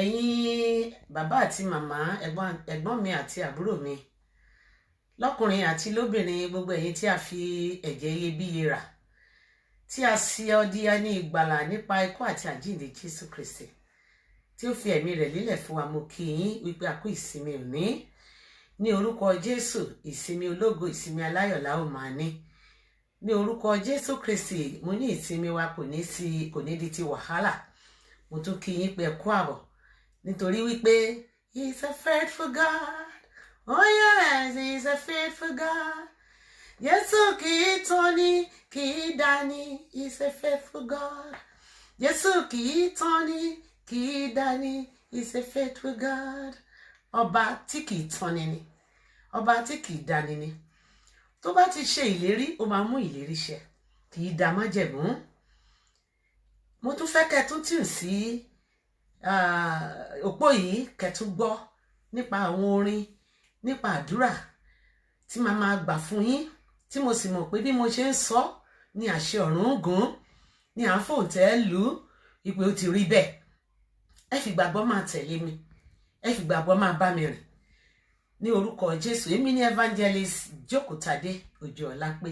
Ẹ̀yin bàbá àti màmá, ẹ̀gbọ́n mi àti àbúrò mi, lọ́kùnrin àti lóbìnrin, gbogbo ẹ̀yin tí a fi ẹ̀jẹ̀ iyebíye rà, tí a sì ọ di ẹni ìgbàlà nípa ikú àti àjíǹde Jésù Kristi, tí ó fi ẹ̀mí rẹ̀ lélẹ̀ fún wa, mo kí yín wípé a kú ìsinmi òní. Ní orúkọ Jésù, ìsinmi ológo, ìsinmi aláyọ̀ la ó máa ní. Ní orúkọ Jésù Kristi, mo ní ìsinmi wa kò ní sí, kò ní di ti wàhálà. Mo tún kí yín pé ẹ kú àbọ̀, nítorí wípé He is a faithful God. Oh yes, He is a faithful God. Jésù kì í tán ni, kì í dání. He is a faithful God. Jésù kì í tán ni, kì í dání. He is a faithful God. Ọba tí kì í tán ni, ọba tí kì í dání ni. Tó bá ti ṣe ìlérí, ó máa mú ìlérí ṣẹ, kì í da májẹ̀mú. Mo tún fẹ́ kẹ́ tún tì sí òpó yìí, kẹ́ tún gbọ́ nípa àwọn orin, nípa àdúrà tí màá máa gbà fún yín, tí mo sì mọ̀ pé bí mo ṣe ń sọ ní àṣẹ ọ̀run ń gùn ní à ń fòǹtẹ̀ lù ú ìpè, ó ti rí bẹ́ẹ̀. Ẹ fi gbàgbọ́ máa tẹ̀lé mi, ẹ fi gbàgbọ́ máa bá mi rìn ní orúkọ Jésù. Èmi ní Evangelist Jókòtadé Òjò Ọlápé.